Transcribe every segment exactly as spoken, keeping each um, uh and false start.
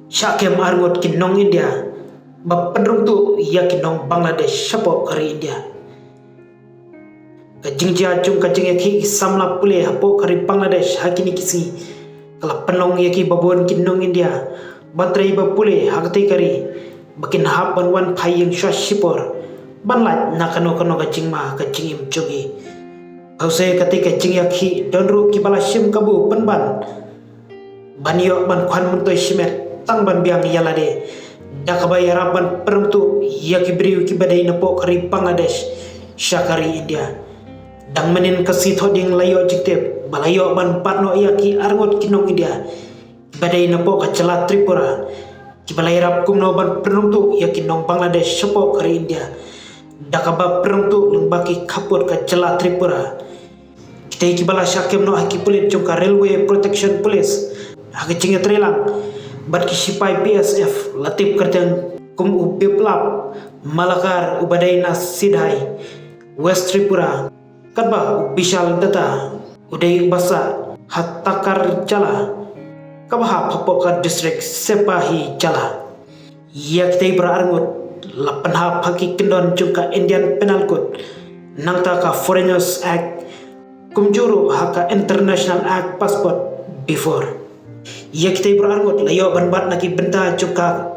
Shah kem arngut ki nong India ba pynrung tuh ïa ki nong Bangladesh shapoh ka ri India. Ka jingjia jong ka jingïakhih ki samla pule hapoh ka ri Bangladesh ha kine ki sngi ka la pynlong ïa ki babun ki nong India ba trei ba pule ha katei ka ri ba kin hap ban wan phai ïing shuwa shipor ban lait na kano kano ka jingma ka jingim jong ki. Hawei katei ka jingïakhih don ruh ki ba la shim kabu pynban ban ïoh ban khwan myntoi shimet tang ban biang ïa lade da kaba ïarap ban pynrung tuh ïa ki briew ki ba dei napoh ka ri Bangladesh sha ka ri India. Dang mynnin ka sngi Thohdieng la ïoh jingtip ba la ïoh ban bat noh ïa ki arngut ki nong India ki ba dei napoh ka jylla Tripura ki ba la ïarap kumno ban pynrung tuh ïa ki nong Bangladesh shapoh ka ri India da kaba pynrung tuh lyngba ki khappud ka jylla Tripura. Kitei ki ba la shah kem noh ha ki pulit jong ka Railway Protection Police ha ka jingïatreilang bad ki shipai B S F la tip kyrteng kum u Biplab Malakar u ba dei na Sidhai, West Tripura, katba u Bishal Datta u dei u ba sah ha Takarjala kaba hap hapoh ka district Sepahijala. Ïa kitei baroh arngut la pynhap ha ki kyndon jong ka Indian Penal Code, nangta ka Foreigners Act, kumjuh ruh ha ka International Act Passport before. Ïa kitei baroh arngut la ïoh ban bat na ki bynta jong ka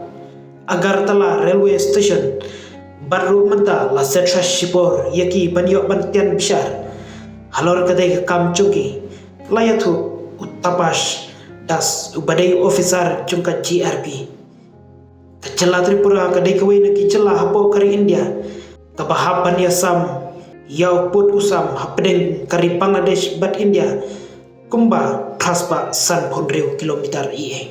Agartala Railway Station bad ruh mynta la set shuwa shipor ïa ki ban ïoh ban tian bishar halor katei ka kam jong ki, la ïathuh u Tapash Das u ba dei officer jong ka G R B. Ka jylla Tripura ka dei kawei na ki jylla hapoh ka ri India kaba hap ban ïasam ïa u pud u sam hapdeng ka ri Bangladesh bad India kumba phra spah sanphew hynriew kilometer ei ei.